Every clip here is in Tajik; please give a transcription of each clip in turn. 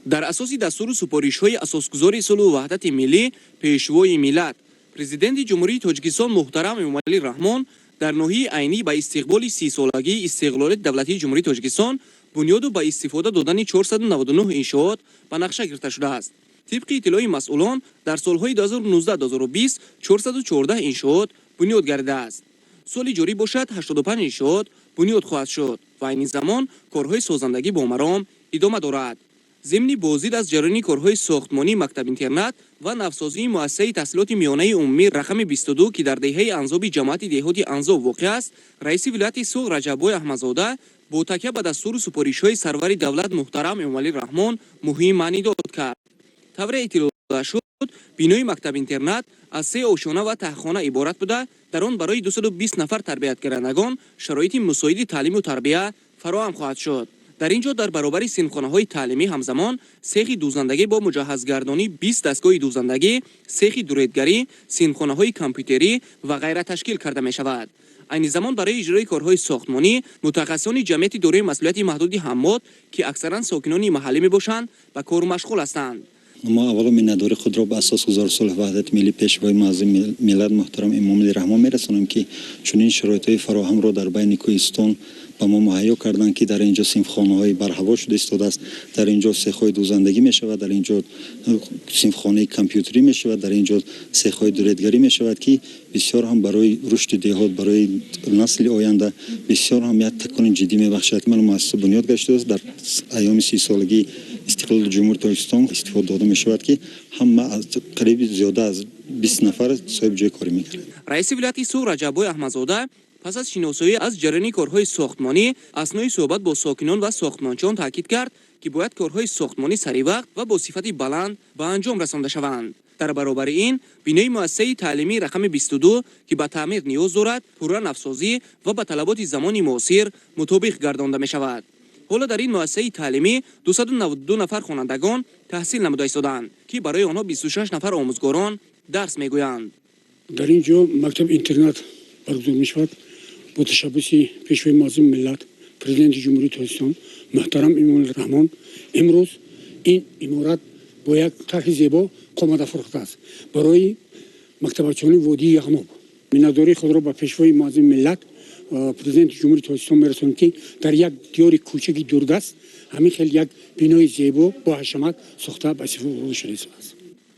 Дар асоси дастуру супоришҳои Асосгузори сулҳу ваҳдати миллӣ, Пешвои миллат, Президенти Ҷумҳурии Тоҷикистон муҳтарам Эмомалӣ Раҳмон, дар ноҳияи Айнӣ ба истиқболи 30-солагии истиқлолияти давлатии Ҷумҳурии Тоҷикистон бунёду ба истифода додани 499 иншоот ба нақша гирифта шудааст. Тибқи иттилои масъулон, дар солҳои 2019-2020 414 иншоот бунёд гардидааст. Соли ҷорӣ бошад, 85 иншоот бунёд хоҳад шуд ва айни замон корҳои созандагӣ бо маром идома дорад. Зимни боздид аз ҷараёни корҳои сохтмонии мактаб-интернат ва навсозии муассисаи таҳсилоти миёнаи умумӣ рақами 22, ки дар деҳаи Анзоби ҷамоати деҳоти Анзоб воқеъ аст, раиси вилояти Суғд Раҷаббой Аҳмадзода бо такя ба дастуру супоришҳои сарвари давлат муҳтарам Эмомалӣ Раҳмон муҳим маънидод кард. Тавре иттилоъ дода шуд, бинои мактаб-интернат аз се ошёна ва таҳхона иборат буда, дар он барои 220 нафар тарбиятгирандагон шароити мусоиди таълиму тарбия фароҳам хоҳад шуд. Дар ин ҷо дар баробари синфхонаҳои таълимӣ ҳамзамон сехи дӯзандагӣ бо муҷаҳҳазгардонии 20 дастгоҳи дӯзандагӣ, сехи дуредгарӣ, синфхонаҳои компютерӣ ва ғайра ташкил карда мешавад. Айни замон барои иҷрои корҳои сохтмонӣ мутахассисони ҷамъияти дорои масъулияти маҳдуди «Ҳаммод», ки аксаран сокинони маҳаллӣ мебошанд, ба кор машғул ҳастанд. Мо аввало миннатдории худро ба Асосгузори сулҳу ваҳдати миллӣ, Пешвои муаззами миллат муҳтарам Эмомалӣ Раҳмон мерасонем, ки чунин шароитҳои фароҳамро дар байни кӯҳистон ба мо муҳайё карданд, ки дар ин ҷо синфхонаҳои барҳаво шуда истодааст, дар ин ҷо сехҳои дӯзандагӣ мешавад, дар ин ҷо синфхонаи компютерӣ мешавад, дар ин ҷо сехҳои дуредгарӣ мешавад, ки бисёр ҳам барои рушди деҳот, барои насли оянда бисёр ҳам як такони ҷиддӣ мебахшад. Ман муассиса бунёд гаштааст, дар айёми 30-солагии истиқлоли Ҷумҳурии Тоҷикистон истифода дода мешавад, ки ҳама қариби зиёда аз 20 нафар соҳиби ҷои корӣ мекунанд. Раиси вилояти Суғд Раҷаббой Аҳмадзода пас аз шиносоӣ аз ҷараёни корҳои сохтмонӣ, аснои суҳбат бо сокинон ва сохтмончиён таъкид кард, ки бояд корҳои сохтмонӣ саривақт ва бо сифати баланд ба анҷом расонда шаванд. Дар баробари ин, бинои муассисаи таълимии рақами 22, ки ба таъмир ниёз дорад, пурра навсозӣ ва ба талаботи замони муосир мутобиқ гардонда мешавад. Ҳоло дар ин муассисаи таълимӣ 292 нафар хонандагон таҳсил намуда истодаанд, ки барои онҳо 26 нафар омӯзгорон дарс мегӯянд. Дар ин ҷо мактаб интернат баргузор мешавад бо ташаббуси Пешвои муаззами миллат, Президенти Ҷумҳурии Тоҷикистон муҳтарам Эмомалӣ Раҳмон. Имрӯз ин иморат бо як тарҳи зебо қомат афрохтааст барои мактабачони водии Яғноб. Миннатдории худро ба Пешвои муаззами миллат, Президенти Ҷумҳурии Тоҷикистон мерасонем, ки дар як диёри кӯчаки дурдаст ҳамин хел як бинои зебо бо ҳашамат сохта ба истифода дода шуда истодааст.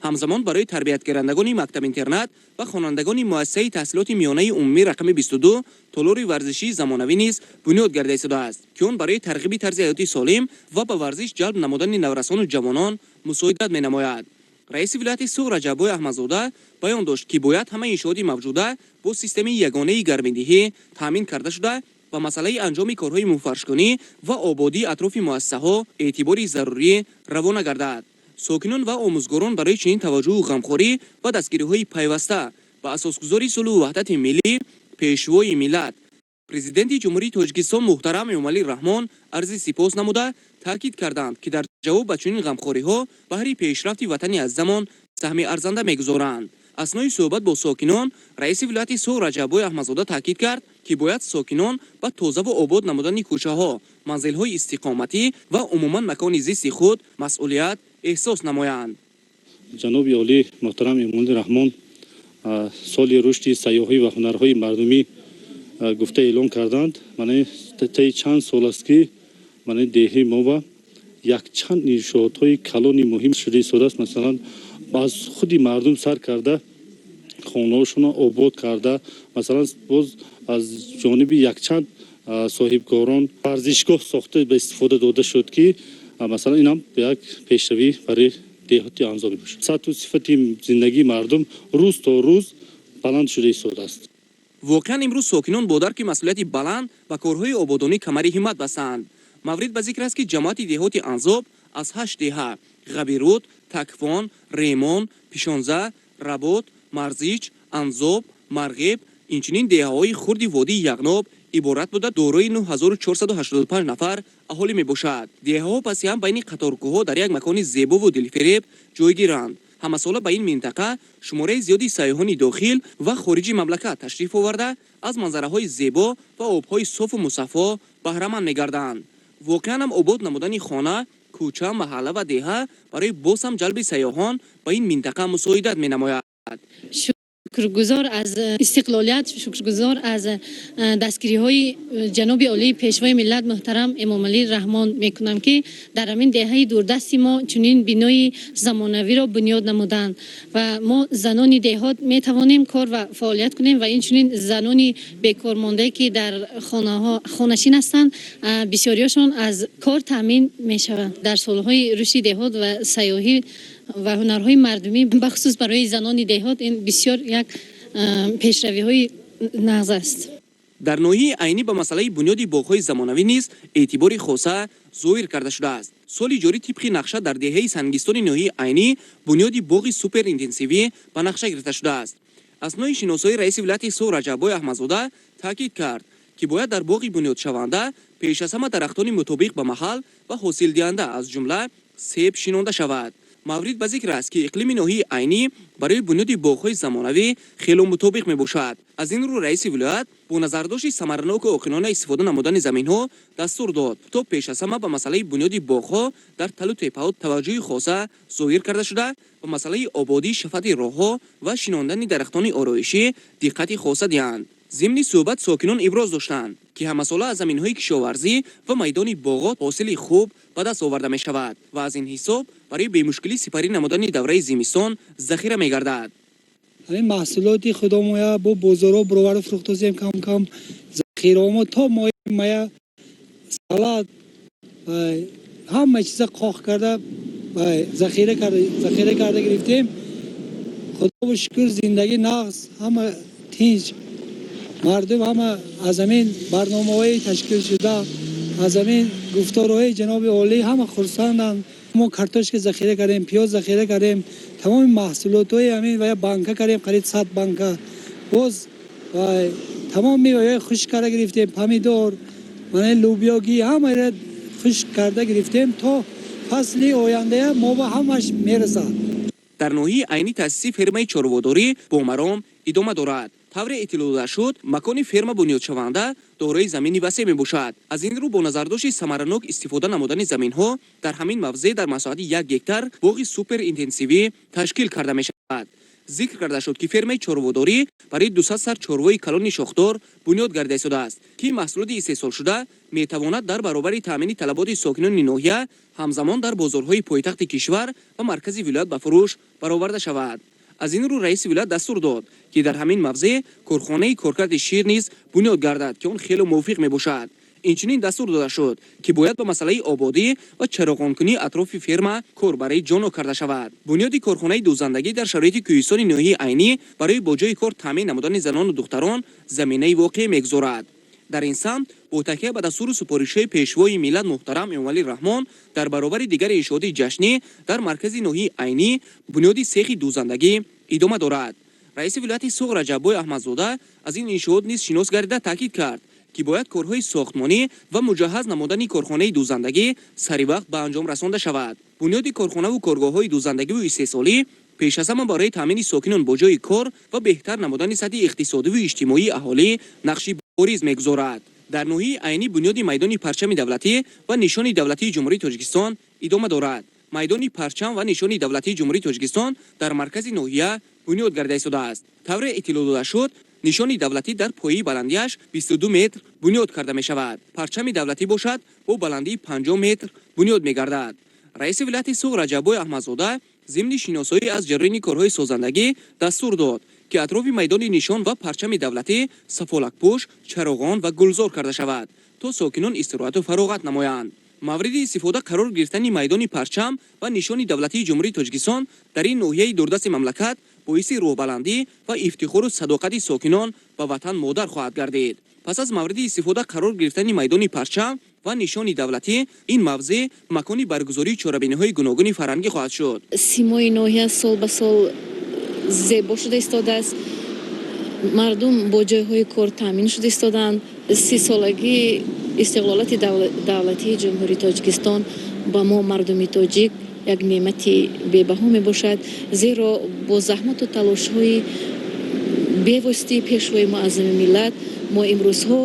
Ҳамзамон барои тарбиятгирандагони мактаб-интернат ва хонандагони муассисаи таҳсилоти миёнаи умумӣ рақами 22 толори варзишии замонавӣ низ бунёд гарда истодааст, ки он барои тарғиби тарзи ҳаёти солим ва ба варзиш ҷалб намудани наврасону ҷавонон мусоидат менамояд. Раиси вилояти Суғд Раҷаббой Аҳмадзода баён дошт, ки бояд ҳамаи иншооти мавҷуда бо системаи ягонаи гармидиҳӣ таъмин карда шуда ва масъалаи анҷоми корҳои муфаршкунӣ ва ободии атрофи муассисаҳо эътибори зарурӣ равона гардад. Сокинон ва омӯзгорон барои чунин таваҷҷӯҳу ғамхорӣ ва дастгириҳои пайваста ба Асосгузори сулҳу ваҳдати миллӣ, Пешвои миллат, Президенти Ҷумҳурии Тоҷикистон муҳтарам Эмомалӣ Раҳмон арзи сипос намуда, таъкид карданд, ки дар ҷавоб ба чунин ғамхориҳо баҳри пешрафти ватани азизамон саҳми арзанда мегузоранд. Аснои суҳбат бо сокинон раиси вилояти Суғд Раҷаббой Аҳмадзода таъкид кард, ки бояд сокинон ба тозаву обод намудани кӯчаҳо, манзилҳои истиқоматӣ ва умуман макони зисти худ масъулият эҳсос намоянд. Ҷаноби олӣ муҳтарам Эмомалӣ Раҳмон соли рушди сайёҳӣ ва ҳунарҳои мардумӣ гуфта эълон карданд. Мана таи чанд сол аст, ки мана деҳаи мо ба якчанд иншоотҳои калони муҳим шуда истодааст. Масалан, аз худи мардум сар карда, хонаҳошонро обод карда, масалан, боз аз ҷониби якчанд соҳибкорон варзишгоҳ сохта ба истифода дода шуд, ки масалан инам як пешравӣ барои деҳоти Анзоб мебошад. Сатҳу сифати зиндагии мардум рӯз то рӯз баланд шуда истодааст. Воқеан, имрӯз сокинон бо дарки масъулияти баланд ба корҳои ободонӣ камари ҳиммат бастаанд. Маврид ба зикр аст, ки ҷамоати деҳоти Анзоб аз ҳашт деҳа: Ғабируд, Таквон, Ремон, Пишонза, Работ, Марзич, Анзоб, Марғеб, инчунин деҳаҳои хурди водии Яғноб иборат буда, дорои 9485 нафар аҳолӣ мебошад. Деҳаҳо паси ҳам байни қаторкӯҳҳо дар як макони зебову дилфиреб ҷойгиранд. Ҳамасола ба ин минтақа шумораи зиёди сайёҳони дохил ва хориҷи мамлакат ташриф оварда, аз манзараҳои зебо ва обҳои софу мусаффо баҳраманд мегарданд. Воқеан ҳам, обод намудани хона, Кӯча, маҳалла ва деҳа барои боз ҳам ҷалби сайёҳон ба ин минтақа мусоидат менамояд. Шукргузор аз истиқлолият, шукргузор аз дастгириҳои ҷаноби олии Пешвои миллат муҳтарам Эмомалӣ Раҳмон мекунам, ки дар ҳамин деҳаи дурдасти мо чунин бинои замонавиро бунёд намуданд ва мо занони деҳот метавонем кор ва фаъолият кунем ва инчунин занони бекормондае, ки дар хонаҳо хонашин ҳастанд, бисёриҳошон аз кор таъмин мешаванд. Дар солҳои рушди деҳот ва сайёҳӣ ва ҳунарҳои мардумӣ, бахусус барои занони деҳот, ин бисёр як пешравиҳои нағз аст. Дар ноҳияи Айнӣ ба масъалаи бунёди боғҳои замонавӣ низ эътибори хоса зоҳир карда шудааст. Соли ҷорӣ тибқи нақша дар деҳаи Сангистони ноҳияи Айнӣ бунёди боғи суперинтенсивӣ ба нақша гирифта шудааст. Аснои шиносоӣ раиси вилояти Суғд Раҷаббой Аҳмадзода таъкид кард, ки бояд дар боғи бунёдшаванда пеш аз ҳама дарахтони мутобиқ ба маҳал ва ҳосилдиҳанда, аз ҷумла себ, шинонда шавад. Маврид ба зикр аст, ки иқлими ноҳияи Айнӣ барои бунёди боғҳои замонавӣ хело мутобиқ мебошад. Аз ин рӯ раиси вилоят бо назардошти самараноку оқилона истифода намудани заминҳо дастур дод, то пеш аз ҳама ба масъалаи бунёди боғҳо дар талу тепаҳо таваҷҷӯҳи хоса зоҳир карда шуда, ба масъалаи ободии шафати роҳҳо ва шинондани дарахтони ороишӣ диққати хоса диҳанд. Зимни суҳбат сокинон иброз доштанд, ки ҳамасола аз заминҳои кишоварзӣ ва майдони боғот ҳосили хуб ба даст оварда мешавад ва аз ин ҳисоб барои бемушкилӣ сипарӣ намудани давраи зимистон захира мегардад. Ҳамин маҳсулоти худомоя бо бозорҳо бироварда фурӯхтозем, кам кам захираомо то моҳи мая салат, ҳама чиза қоқ карда, захира карда гирифтем. Худобу шукр, зиндагӣ нағз, ҳама тинҷ, мардум ҳама аз ҳамин барномаҳои ташкилшуда, аз ҳамин гуфторҳои ҷаноби олӣ ҳама хурсанданд. Мо картошка захира кардем, пиёз захира кардем, тамоми маҳсулотҳои ҳамин ва банка кардем, қариб 100 банка. Боз тамоми меваҳои хушк карда гирифтем, помидор, мана лӯбиёгӣ, ҳамаро хушк карда гирифтем, то фасли ояндая мо ба ҳамаш мерасад. Дар ноҳияи Айнӣ таъсиси фермаи чорводорӣ бо маром идома дорад. Тавре иттилоъ дода шуд, макони ферма бунёдшаванда дорои замини васеъ мебошад. Аз ин рӯ бо назардошти самаранок истифода намудани заминҳо дар ҳамин мавзеъ дар масоҳати 1 гектар боғи суперинтенсивӣ ташкил карда мешавад. Зикр карда шуд, ки фермаи чорводорӣ барои 200 сар чорвои калони шохдор бунёд гарда истодааст, ки маҳсулоти истеҳсолшуда метавонад дар баробари таъмини талаботи сокинони ноҳия ҳамзамон дар бозорҳои пойтахти кишвар ва маркази вилоят ба фурӯш бароварда шавад. Аз ин рӯ раиси вилоят дастур дод, ки дар ҳамин мавзеъ корхонаи коркарди шир низ бунёд гардад, ки он хело мувофиқ мебошад. Инчунин дастур дода шуд, ки бояд ба масъалаи ободӣ ва чароғонкунии атрофи ферма корбарии ҷоннок карда шавад. Бунёди корхонаи дӯзандагӣ дар шароити кӯҳистони ноҳияи Айнӣ барои бо ҷойи кор таъмин намудани занону духтарон заминаи воқеӣ мегузорад. Дар ин самт бо такя ба дастуру супоришҳои Пешвои миллат муҳтарам Эмомалӣ Раҳмон дар баробари дигар иншооти ҷашнӣ дар маркази ноҳияи Айнӣ бунёди сехи дӯзандагӣ идома дорад. Раиси вилояти Суғд Раҷаббой Аҳмадзода аз ин иншоот низ шинос гардида, таъкид кард, ки бояд корҳои сохтмонӣ ва муҷаҳҳаз намудани корхонаи дӯзандагӣ саривақт ба анҷом расонда шавад. Бунёди корхонаву коргоҳҳои дӯзандагиву истеҳсолӣ пеш аз ҳама барои таъмини сокинон бо ҷойи кор ва беҳтар намудани сатҳи иқтисодиву иҷтимоии аҳолӣ нақши бориз мегузорад. Дар ноҳияи Айнӣ бунёди майдони парчами давлатӣ ва нишони давлатии Ҷумҳурии Тоҷикистон идома дорад. Майдони парчам ва нишони давлатии Ҷумҳурии Тоҷикистон дар маркази ноҳия бунёд гарда истодааст. Тавре иттилоъ дода шуд, нишони давлатӣ дар пояи баландиаш 22 метр бунёд карда мешавад, парчами давлатӣ бошад, бо баландии 50 метр бунёд мегардад. Раиси вилояти Суғд Раҷаббой Аҳмадзода зимни шиносоӣ аз ҷараёни корҳои созандагӣ дастур дод, ки атрофи майдони нишон ва парчами давлатӣ сафолакпӯш, чароғон ва гулзор карда шавад, то сокинон истироҳату фароғат намоянд. Мавриди истифода қарор гирифтани майдони парчам ва нишони давлатии Ҷумҳурии Тоҷикистон дар ин ноҳияи дурдасти мамлакат боиси рӯҳбаландӣ ва ифтихору садоқати сокинон ба ватан модар хоҳад гардид. Пас аз мавриди истифода қарор гирифтани майдони парчам ва нишони давлатӣ, ин мавзеъ макони баргузории чорабиниҳои гуногуни фарҳангӣ хоҳад шуд. Симои ноҳия сол ба сол зебо шуда истодааст, мардум бо ҷойҳои кор таъмин шуда истодаанд. 30-солагии истиқлолияти давлатии Ҷумҳурии Тоҷикистон ба мо, мардуми тоҷик, як неъмати бебаҳо мебошад, зеро бо заҳмату талошҳои бевоситаи Пешвои муаззами миллат мо имрӯзҳо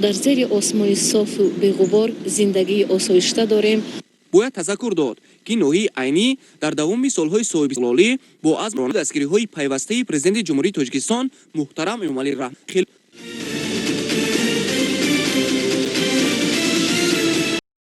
дар зери осмони софу беғубор зиндагии осоишта дорем. Бояд тазаккур дод, ки ноҳияи Айнӣ дар давоми солҳои соҳибистиқлолӣ бо азм дастгириҳои пайвастаи Президенти Ҷумҳурии Тоҷикистон муҳтарам Эмомалӣ Раҳмон